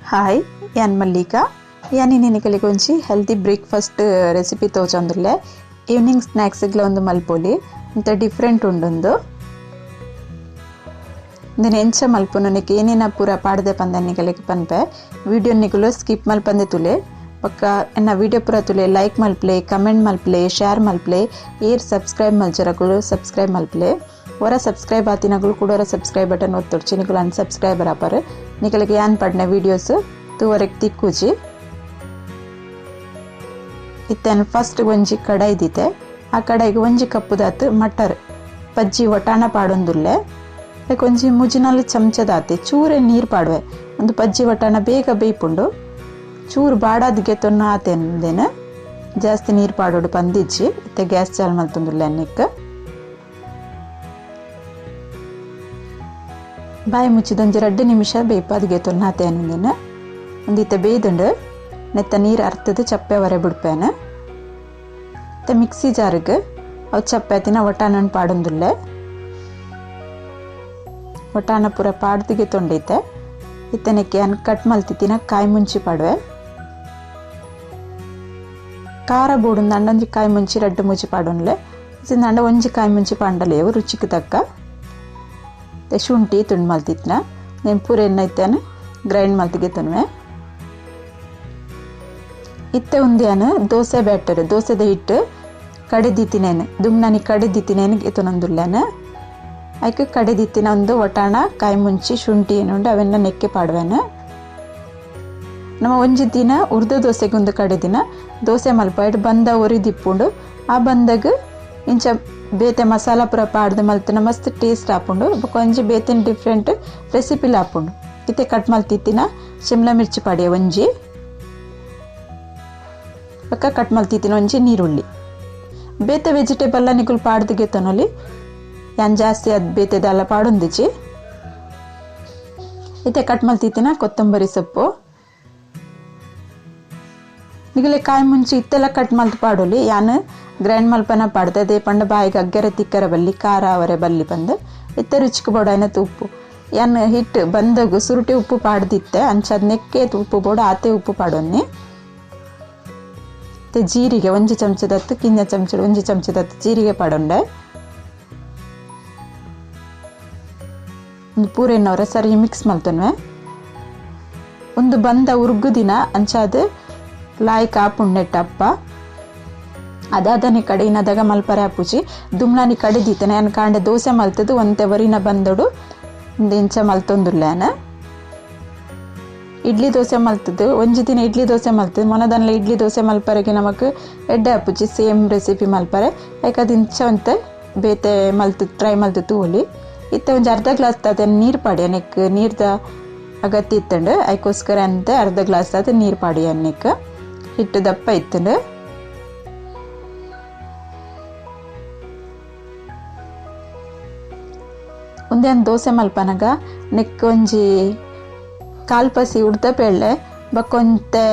Hi ಯಾನ್ ಮಲ್ಲಿಕಾ ಯಾನಿ ನಿನಕಲಿಗೆ ಒಂಜಿ healthy breakfast recipe ತೋಜೊಂದುಲ್ಲೆ. Evening ಸ್ನ್ಯಾಕ್ಸ್ಗ್ಲ ಒಂದು ಮಲ್ಪೊಲಿ ಇಂತ ಡಿಫ್ರೆಂಟ್ ಉಂಡೊಂದು ಇಂದೆನ್ ಎಂಚ ಮಲ್ಪುನು ನೆಕ್ ಏನೇನ ಪೂರ ಪಾಡ್ದೆ ಪಂದ ನಿಕಲೆಗ್ ಪನ್ಪೆ. ವಿಡಿಯೋ ನಿಕುಲು ಸ್ಕಿಪ್ ಮಲ್ಪಂದೆ ತುಲೆ ಪಕ್ಕ ಎನ್ನ ವಿಡಿಯೋ ಪೂರ ತುಲೆ ಲೈಕ್ ಮಲ್ಪಲೆ, ಕಮೆಂಟ್ ಮಲ್ಪಲೆ, ಶೇರ್ ಮಲ್ಪಲೆ, ಏರ್ ಸಬ್ಸ್ಕ್ರೈಬ್ ಮಲ್ಚರಕುಲು ಸಬ್ಸ್ಕ್ರೈಬ್ ಮಲ್ಪಲೆ. ಹೊರ ಸಬ್ಸ್ಕ್ರೈಬ್ ಆತಿನಗುಲು ಕೂಡೋರ ಸಬ್ಸ್ಕ್ರೈಬ್ ಬಟನ್ ಒತ್ತೊಡ್ಚಿ ನಿಕುಲು ಅನ್ಸಬ್ಸ್ಕ್ರೈಬರ್ ಆಪರ್ ನಿಕಲೆಗ್ ಯಾನ್ ಪಡ್ನ ವಿಡಿಯೋಸ್ ತೂವರೆಗ್ ತಿಕ್ಕುಜಿ. ಇತ್ತೇನು ಫಸ್ಟ್ ಒಂಜಿ ಕಡಾಯಿ ದಿತೆ, ಆ ಕಡಾಯಿಗೆ ಒಂಜಿ ಕಪ್ಪುದಾತ್ ಮಟರ್ ಪಜ್ಜಿ ವಟಾಣ ಪಾಡೊಂದುಲ್ಲೆ. ಅದಕ್ಕೆ ಒಂಜಿ ಮುಜಿನಾಲ್ ಚಮಚದಾತೆ ಚೂರೆ ನೀರು ಪಾಡುವೆ. ಒಂದು ಪಜ್ಜಿ ವಟಾಣ ಬೇಗ ಬೇಯ್ಪುಂಡು. ಚೂರು ಬಾಡಾದ್ಗೆ ತೊನ್ನ ಆತೇನು ಜಾಸ್ತಿ ನೀರು ಪಾಡೋಡು ಪಂದಿಜ್ಜಿ. ಇತ್ತೆ ಗ್ಯಾಸ್ ಚಾಲು ಮಲ್ತೊಂದುಲ್ಲೆ ಅನ್ನಿಕ್. ಬಾಯಿ ಮುಚ್ಚಿದೊಂಜಿ 2 ನಿಮಿಷ ಬೇಯ್ಪಾದ್ಗೆ ತೊನ್ನ ಆತೇನು ಒಂದಿತ್ತೆ ಬೇಯ್ದುಂಡು. ನೆತ್ತ ನೀರು ಅರ್ತದ ಚಪ್ಪೆ ವರೆ ಬಿಡ್ಪೇನೆ. ಮತ್ತೆ ಮಿಕ್ಸಿ ಜಾರಿಗೆ ಅವು ಚಪ್ಪೆ ತಿನ್ನ ವಟಾಣನ ಪಾಡೊಂದುಲ್ಲೆ. ವಟಾಣ ಪೂರ ಪಾಡ್ದಿಗೆ ತೊಂಡೈತೆ. ಇತ್ತನಕ್ಕೆ ಅನ್ ಕಟ್ ಮಲ್ತಿತ್ತಿನ ಕಾಯಿ ಮುಂಚಿ ಪಾಡುವೆ. ಖಾರ ಬೋಡುಂದು ಒಂಜಿ ಕಾಯಿ ಮುಂಚಿ 2 ಮುಂಚಿ ಪಾಡೊನ್ಲೆ. ಅಂಡ ಒಂಜಿ ಕಾಯಿ ಮುಂಚಿ ಪಾಂಡಲೇವು ರುಚಿಗೆ ತಕ್ಕ. ಶುಂಠಿ ತುಂಡು ಮಲ್ತಿತ್ನ నేను ಪೂರ ಎಣ್ಣೆ ಗ್ರೈಂಡ್ ಮಲ್ತಿಗೆ ತೊನ್ವೆ. ಇತ್ತೆ ಉಂದ್ಯಾನ ದೋಸೆ ಬ್ಯಾಟರ್ ದೋಸೆದ ಹಿಟ್ಟು ಕಡೆದಿತ್ತಿನೇನು ದುಮ್ನಾನಿ ಕಡೆದಿತ್ತಿನೇನು ಎತ್ತೊನೊಂದುಲ್ಲೇನು. ಐಕ್ ಕಡೆದಿತ್ತಿನ ಒಂದು ವಟಾಣ ಕಾಯಿ ಮುಂಚಿ ಶುಂಠಿ ಏನುಂಡು ಅವೆನ್ನ ನೆಕ್ಕೆ ಪಾಡುವೆನು. ನಮ್ಮ ಒಂಜಿ ದಿನ ಉರ್ದ ದೋಸೆಗೆ ಒಂದು ಕಡೆ ದಿನ ದೋಸೆ ಮಲ್ಪ ಬಂದ ಒರಿದಿಪ್ಪುಂಡು. ಆ ಬಂದಾಗ ಇಂಚ ಬೇತೆ ಮಸಾಲ ಪೂರ ಪಾಡ್ದು ಮಲ್ತಿನ ಮಸ್ತ್ ಟೇಸ್ಟ್ ಆಪುಂಡು. ಬೊಕ ಒಂಜಿ ಬೇತಿನ ಡಿಫ್ರೆಂಟ್ ರೆಸಿಪಿಲ ಆಪುಂಡು. ಇತ್ತೆ ಕಟ್ ಮಲ್ತಿತ್ತಿನ ಶಿಮ್ಲಾ ಮಿರ್ಚಿ ಪಾಡಿಯ ಒಂಜಿ ಪಕ್ಕ ಕಟ್ ಮಲ್ತಿತ್ತಿನ ಒಂಜಿ ನೀರುಳ್ಳಿ. ಬೇತೆ ವೆಜಿಟೇಬಲ್ ನಿಕುಲು ಪಾಡ್ದಿಗೆ ತೊನೊಲಿ ಯಾನ್ ಜಾಸ್ತಿ ಅದು ಬೇತೆದಲ್ಲ ಪಾಡೊಂದಿಜಿ. ಇತ್ತೆ ಕಟ್ ಮಲ್ತಿತ್ತಿನ ಕೊತ್ತಂಬರಿ ಸೊಪ್ಪು ನಿಗಲೆ ಕಾಯಿ ಮುಂಚಿ ಇತ್ತೆಲ್ಲ ಕಟ್ ಮಲ್ತು ಪಾಡೊಲಿ. ಯಾನ್ ಗ್ರೈಂಡ್ ಮಲ್ಪನ ಪಾಡ್ದೆ ಅದೇ ಪಂಡ ಬಾಯಿಗೆ ಅಗ್ಗೆರೆ ತಿಕ್ಕರ ಬಲ್ಲಿ ಖಾರ ಅವರೆ ಬಲ್ಲಿ ಬಂದು ಇತ್ತೆ ರುಚಿಗೆ ಬೋಡಾಯ್ನ ಉಪ್ಪು. ಯಾನ್ ಹಿಟ್ಟು ಬಂದಾಗ ಸುರುಟಿ ಉಪ್ಪು ಪಾಡ್ದಿತ್ತೆ ಅಂಚ ನೆಕ್ಕೆ ಉಪ್ಪು ಬೋಡ ಆತೆ ಉಪ್ಪು ಪಾಡೊನ್ನಿ. ಮತ್ತೆ ಜೀರಿಗೆ ಒಂಜಿ ಚಮಚದತ್ತು ಕಿಂಜ ಚಮಚ ಒಂಜಿ ಚಮಚದತ್ತು ಜೀರಿಗೆ ಪಾಡೊಂಡೆ. ಒಂದು ಪೂರೆನ್ನವರ ಸರಿ ಮಿಕ್ಸ್ ಮಲ್ತೊನ್ವೆ. ಒಂದು ಬಂದ ಉರ್ಗು ದಿನ ಅಂಚಾದ ಲಾಯ್ಕ್ ಆಪುಂಡೆಟ್ಟ ಅಪ್ಪ ಅದಾದನೆ ಕಡೆ ಇನ್ನದಾಗ ಮಲ್ಪರೆ ಆಪುಜಿ. ದುಮ್ನಾನಿ ಕಡೆದಿತ್ತನೆ ನಾನು ಕಾಂಡೆ ದೋಸೆ ಮಲ್ತದ್ದು ಒಂತೆ ವರಿನ ಬಂದೋಡು ಒಂದು ಇಂಚ ಮಲ್ತೊಂದುಲ್ಲೇನ. ಇಡ್ಲಿ ದೋಸೆ ಮಲ್ತದ್ದು ಒಂಜಿ ದಿನ ಇಡ್ಲಿ ದೋಸೆ ಮಲ್ತದ್ದು ಮೊನದನ್ಲ ಇಡ್ಲಿ ದೋಸೆ ಮಲ್ಪರೆಗೆ ನಮಕ್ ಎಡ್ಡೆ ಆಪುಜಿ ಸೇಮ್ ರೆಸಿಪಿ ಮಲ್ಪರೆ. ಯಾಕದು ಇಂಚ ಒಂತೆ ಬೇತೆ ಮಲ್ತು ಟ್ರೈ ಮಲ್ತು ತೂಲಿ. ಇತ್ತೆ ಒಂಜಿ ಅರ್ಧ ಗ್ಲಾಸ್ ತಾತ ನೀರು ಪಾಡಿ ನೆಕ್ ನೀರ್ದ ಅಗತ್ಯ ಇತ್ತಂಡು ಅದಕ್ಕೋಸ್ಕರ ಅಂತ ಅರ್ಧ ಗ್ಲಾಸ್ ತಾತ ನೀರು ಪಾಡಿ ಅನ್ನಕ್ಕೆ. ಹಿಟ್ಟು ದಪ್ಪ ಇತ್ತಂಡು. ಒಂದೇ ದೋಸೆ ಮಲ್ಪನಗ ನೆಕ್ ಒಂಜಿ ಕಾಲ್ಪಸಿ ಉಡ್ದ ಬೇಳೆ ಬಕ್ಕೊಂತೆ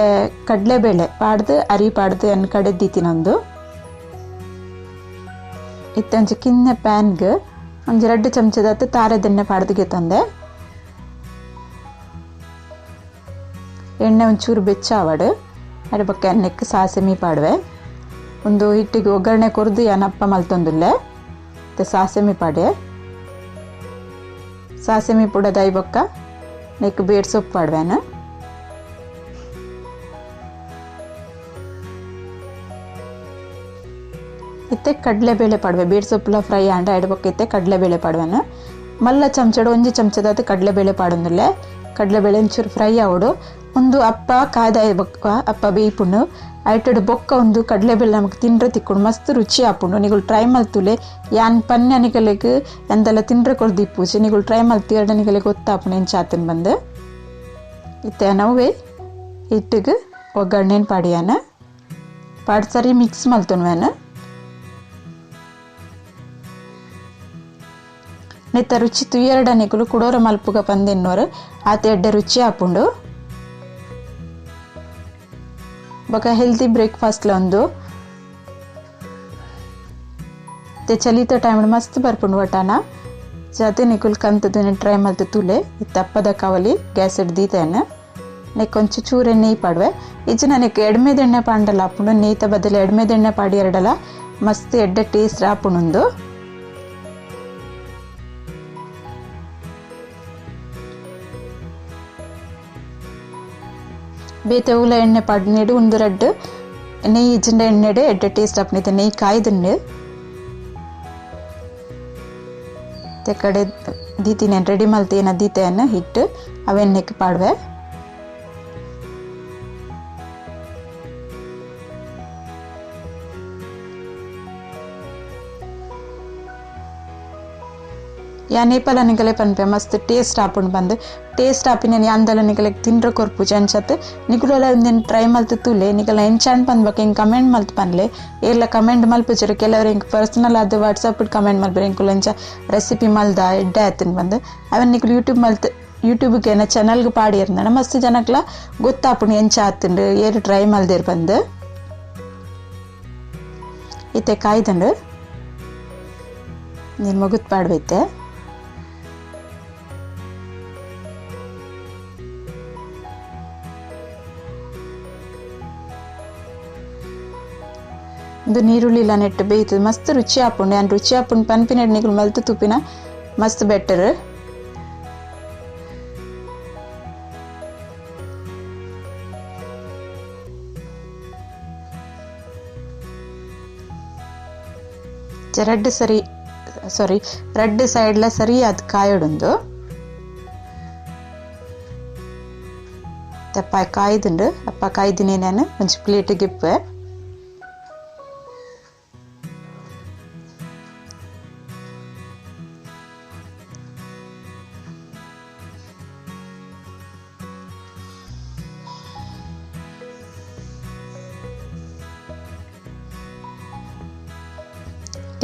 ಕಡಲೆಬೇಳೆ ಪಾಡ್ದು ಅರಿ ಪಾಡ್ದು ಅನ್ ಕಡೆದಿತ್ತಿನೊಂದು. ಇತ್ತೆ ಒಂಜಿ ಕಿನ್ನ ಪ್ಯಾನ್ಗೆ ಒಂಜಿ 2 ಚಮಚದತ್ತು ತಾರೆದೆಣ್ಣೆ ಪಾಡ್ದಿಗೆ ತಂದೆ. ಎಣ್ಣೆ ಒಂಚೂರು ಬೆಚ್ಚ ಆವಡು ಅದ್ರ ಬೊಕ್ಕ ಎಣ್ಣೆಕ್ ಸಾಸಿಮೆ ಪಾಡುವೆ. ಒಂದು ಹಿಟ್ಟಿಗೆ ಒಗ್ಗರಣೆ ಕೊರ್ದು ಯಾನಪ್ಪ ಮಲ್ತೊಂದುಲ್ಲೆ. ಮತ್ತೆ ಸಾಸಿಮೆ ಪಾಡೆ ಸಾಸಿಮೆ ಪುಡದಾಯಿ ಬೊಕ್ಕ ನೆಕ್ ಬೇಡ್ ಸೊಪ್ಪು ಪಾಡುವೆನು. ಇತ್ತೆ ಕಡಲೆಬೇಳೆ ಪಾಡುವೆ. ಬೇಡ್ ಸೊಪ್ಪುಲ ಫ್ರೈ ಆಂಡ ಎಡಬೊಕ್ಕ ಇತ್ತೆ ಕಡಲೆಬೇಳೆ ಪಾಡುವೆನು. ಮಲ್ಲ ಚಮಚಡು ಒಂಜಿ ಚಮಚದಾದ ಕಡಲೆಬೇಳೆ ಪಾಡೊಂದುಲ್ಲೆ. ಕಡಲೆಬೇಳೆ ಒಂಚೂರು ಫ್ರೈ ಆವಡು. ಒಂದು ಅಪ್ಪ ಕಾದಾಯ ಬೊಕ್ಕ ಅಪ್ಪ ಬೇಯ್ಪುಂಡು ಐಟಡು ಬೊಕ್ಕ ಒಂದು ಕಡಲೆಬೇಳೆ ನಮಗೆ ತಿಂಡ್ರೆ ತಿಕ್ಕೊಂಡು ಮಸ್ತ್ ರುಚಿ ಆಪುಂಡು. ನಿಗುಲು ಟ್ರೈ ಮಲ್ತುಲೆ ಯಾನ್ ಪನ್ಯ ನಿಕಲೆಗ್ ಎಂದೆಲ್ಲ ತಿಂಡ್ರೆ ಕೊರ್ದು ಇಪ್ಪುಜಿ. ನಿಗುಲು ಟ್ರೈ ಮಲ್ತಿ ಎರಡು ನಿಕಲೆಗ್ ಗೊತ್ತಾಪುಂಡು ಎಂಚ ಆತನ್ ಬಂದು. ಇತ್ತೆ ನವೇ ಹಿಟ್ಟಿಗೆ ಒಗ್ಗರಣೆನ ಪಾಡಿಯಾನ ಪಾಡ್ ಸರಿ ಮಿಕ್ಸ್ ಮಲ್ತೊನ್ವೇನ. ನೆತ್ತ ರುಚಿ ತುಯ್ಯರಡ ನಿಕುಲು ಕುಡೋರ ಮಲ್ಪುಗ ಪಂದೆನ್ನೋರು ಆತ ಎಡ್ಡೆ ರುಚಿ ಆಪುಂಡು. ಬೊಕ ಹೆಲ್ತಿ ಬ್ರೇಕ್ಫಾಸ್ಟ್ ಒಂದು ಮತ್ತೆ ಚಲಿತ ಟೈಮ್ ಮಸ್ತ್ ಬರ್ಪುಂಡು ವಟಾಣ ಜಾತಿ ನಿಕುಲ್ ಕಂತದ ಟ್ರೈ ಮಲ್ತು ತುಲೆ. ಇತ್ತೆ ಅಪ್ಪದ ಕಾವಲಿ ಗ್ಯಾಸ್ ಹಿಡ್ದಿತ್ತೇನೆ. ನೆಕ್ಕೊಂಚು ಚೂರೆ ನೆಯ್ ಪಾಡುವೆ ಇಜ್ಜಿ ನನಗೆ ಎಡ್ಮೆದೆಣ್ಣೆ ಪಾಂಡಲ ಆಪುಂಡು ನೆಯ್ತ ಬದಲು ಎಡ್ಮೆದೆಣ್ಣೆ ಪಾಡಿ ಎರಡಲ ಮಸ್ತ್ ಎಡ್ಡೆ ಟೇಸ್ಟ್ ಆಪುಂಡು. ಬೇತೆ ಉಲ ಎಣ್ಣೆ ಪಾಡಿನೇಡು ಒಂದು ರಡ್ಡು ನೆಯ್ ಇಜ್ಜಿಂಡ ಎಣ್ಣೆಡೆ ಎಡ್ಡೆ ಟೇಸ್ಟ್ ಆಪುಂಡು. ನೆಯ್ ಕಾಯ್ದುಂಡು ಕಡೆ ದೀತಿನ ರೆಡಿ ಮಲ್ತೇನ ದೀತೆಯನ್ನು ಹಿಟ್ಟು ಅವೆಣ್ಣೆಗೆ ಪಾಡುವೆ. ಯಾನೇಪಲ ನಿಕಲೆ ಪನ್ಪೆ ಮಸ್ತ್ ಟೇಸ್ಟ್ ಆಪುಂಡು ಬಂದು ಟೇಸ್ಟ್ ಆಪಿನ ಅಂದಲ ನಿಕಲೆ ತಿಂಡ್ರ ಕೊರ್ಪುಜಿ ಅಂಚತ್ ನಿಕುಲೆಲ್ಲ ಒಂದಿನ ಟ್ರೈ ಮಲ್ತು ತೂಲೆ ನಿಕಲ ಎಂಚಾಂಡ್ ಪನ್ಬೇಕು ಹಿಂಗೆ ಕಮೆಂಟ್ ಮಲ್ತು ಪನ್ಲೆ ಏರ್ಲ ಕಮೆಂಟ್ ಮಲ್ಪುಜರು ಕೆಲವರು ಹಿಂಗೆ ಪರ್ಸನಲ್ ಅದು ವಾಟ್ಸಪ್ ಕಮೆಂಟ್ ಮಲ್ಪರು ಇಂಕುಲು ಎಂಚ ರೆಸಿಪಿ ಮಲ್ದ ಎಡ್ಡೆ ಆತನ್ ಬಂದು ಅವನ್ ನಿಕುಲು ಯೂಟ್ಯೂಬ್ ಮಲ್ತು ಯೂಟ್ಯೂಬ್ಗೆ ಏನ ಚಾನಲ್ಗೆ ಪಾಡಿ ಇರ್ದಾಣ ಮಸ್ತ್ ಜನಕ್ಲ ಗೊತ್ತಾಪುಂಡು ಎಂಚ ಆತುಂಡು ಏರು ಟ್ರೈ ಮಲ್ದೇರ್ ಬಂದು. ಇತ್ತೆ ಕಾಯ್ದಂಡು ನೀನು ಮಗುತ್ ಪಾಡ್ಬೈತೆ. ಇದು ನೀರುಳ್ಳಿಲ ನೆಟ್ಟು ಬೇಯ್ತದೆ ಮಸ್ತ್ ರುಚಿ ಆಪುಂಡು. ಯಾನ್ ರುಚಿ ಆಪುಂಡು ಪನ್ಪಿನೆಡ್ ನಿಕುಲು ಮಲ್ತು ತುಪ್ಪಿನ ಮಸ್ತ್ ಬೆಟರ್. ರಡ್ಡು ಸರಿ ಸಾರಿ ರಡ್ಡು ಸೈಡ್ಲ ಸರಿ ಅದು ಕಾಯೊಡುಂದು ತಪ್ಪ ಕಾಯ್ದುಂಡು ಅಪ್ಪ ಕಾಯ್ದಿನಿ ನಾನು ಒಂಜಿ ಪ್ಲೇಟಿಗೆ ಇಪ್ಪೆ.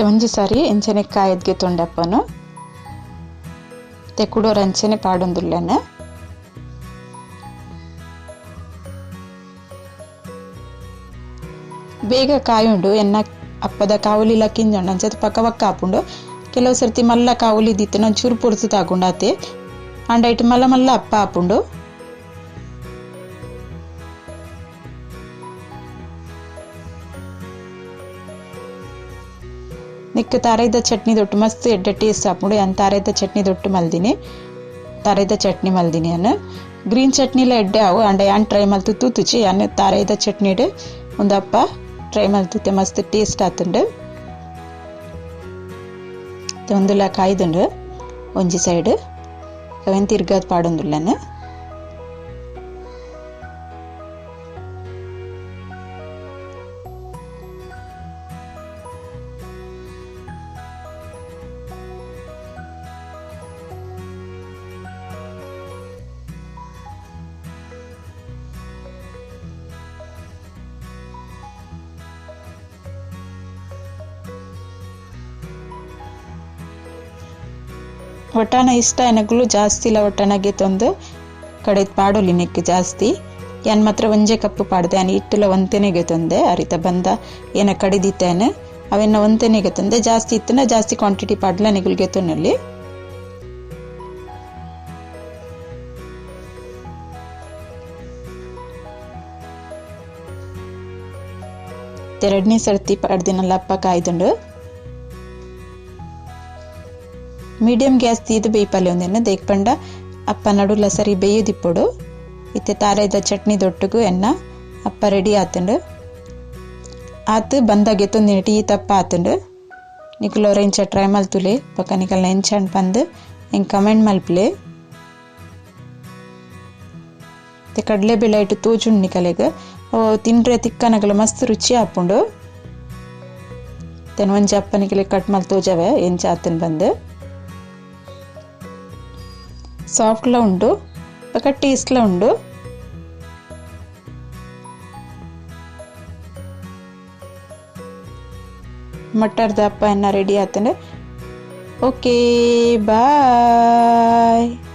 ಒಂಜಿ ಸಾರಿ ಎಂಚನೆ ಕಾಯದ್ಗೆ ತೊಂಡಪ್ಪನು ತೆಕ್ಕುಡೋರ್ ಅಂಚನೆ ಪಾಡೊಂದುಲ್ಲೆನ. ಬೇಗ ಕಾಯುಂಡು ಎನ್ನ ಅಪ್ಪದ ಕಾವಲಿಲ ಕಿಂಜೊಂಡು ಅಂಚೆ ಪಕ್ಕ ಪಕ್ಕ ಆಪುಂಡು. ಕೆಲವು ಸರ್ತಿ ಮಲ್ಲ ಕಾವಲಿ ದಿತ್ತನ ಒಂಚೂರು ಪೊರ್ತು ತಾಗುಂಡು ಆತೆ ಅಂಡ ಇಟ್ಟು ಮಲ್ಲ ಮಲ್ಲ ಅಪ್ಪ ಆಪುಂಡು. ನಿಕ್ಕ ತಾರೈದ ಚಟ್ನಿ ದೊಟ್ಟು ಮಸ್ತ್ ಎಡ್ಡೆ ಟೇಸ್ಟ್ ಆಪುಂಡು. ಯಾನ್ ತಾರೈದ ಚಟ್ನಿ ದೊಟ್ಟು ಮಲ್ದಿನಿ ತಾರೈದ ಚಟ್ನಿ ಮಲ್ದಿನಿ ಯಾನ್ ಗ್ರೀನ್ ಚಟ್ನಿಲ ಎಡ್ಡೆ ಅವು ಅಂಡ ಯಾನ್ ಟ್ರೈ ಮಲ್ತು ತೂತುಚಿ ಯಾನ್ ತಾರೈದ ಚಟ್ನಿಡ್ ಒಂದಪ್ಪ ಟ್ರೈ ಮಲ್ತುತ್ತೆ ಮಸ್ತ್ ಟೇಸ್ಟ್ ಆತುಂಡು. ಒಂದುಲ ಕಾಯ್ದುಂಡು ಒಂಜಿ ಸೈಡ್ ಅವೆನ್ ತಿರ್ಗಾದ್ ಪಾಡೊಂದುಲ್ಲನು. ಒಟ್ಟಾಣ ಇಷ್ಟ ಎನಗುಲು ಜಾಸ್ತಿ ಇಲ್ಲ ಒಟ್ಟಾಣಗೆ ತಂದು ಕಡೆ ಪಾಡೋಲಿ ನೆಕ್ ಜಾಸ್ತಿ ಯಾನ್ ಮಾತ್ರ ಒಂಜೆ ಕಪ್ಪು ಪಾಡ್ದೆ ಯಾನ್ ಇಟ್ಟುಲ ಒಂತೆನೆಗೆ ತಂದೆ ಅರಿತ ಬಂದ ಏನ ಕಡಿದಿತ್ತೇನೆ ಅವೆನ್ನ ಒಂತೆನೆಗೆ ತಂದೆ ಜಾಸ್ತಿ ಇತ್ತನ ಜಾಸ್ತಿ ಕ್ವಾಂಟಿಟಿ ಪಾಡ್ಲ ನೆಗುಲ್ಗೆ ತೊನ್ನಲ್ಲಿ. ಎರಡನೇ ಸರ್ತಿ ಪಾಡ್ದಿನಲ್ಲ ಅಪ್ಪ ಕಾಯ್ದುಂಡು. ಮೀಡಿಯಂ ಗ್ಯಾಸ್ ತೀದು ಬೇಯ್ಪಲ್ಲೆ ಒಂದಿನ ದೇಕ್ಪಂಡ ಅಪ್ಪ ನಡುಲ ಸರಿ ಬೇಯುದಿಪ್ಪೊಡು. ಇತ್ತೆ ತಾರೈದ ಚಟ್ನಿ ದೊಟ್ಟುಗು ಎನ್ನ ಅಪ್ಪ ರೆಡಿ ಆತುಂಡು. ಆತು ಬಂದಾಗೆ ತೊಂದಿನ ಈ ತಪ್ಪ ಆತುಂಡು. ನಿಕುಲೋರ ಇಂಚ ಟ್ರೈ ಮಲ್ತುಲೆ ಪಕ್ಕ ನಿಕಲ್ನ ಎಂಚಂಡ್ ಬಂದು ಹಿಂಗೆ ಕಮೆಂಟ್ ಮಲ್ಪಲೆ. ಮತ್ತೆ ಕಡಲೆಬೇಳೆ ಇಟ್ಟು ತೋಜುಂಡು ನಿಕಲೆಗ್ ತಿಂಡ್ರೆ ತಿಕ್ಕನಗಲ ಮಸ್ತ್ ರುಚಿ ಆಪುಂಡು. ತೆನ್ ಒಂಜಿ ಅಪ್ಪ ನಿಕಲೆ ಕಟ್ ಮಲ್ ತೋಜವೆ ಎಂಚ ಆತನ್ ಬಂದು ಸಾಫ್ಟ್ಲ ಉಂಡು ಪಕ್ಕ ಟೇಸ್ಟ್ಲ ಉಂಡು. ಮಟರ್ದ ಅಪ್ಪ ಎನ್ನ ರೆಡಿ ಆತಂಡು. Okay bye.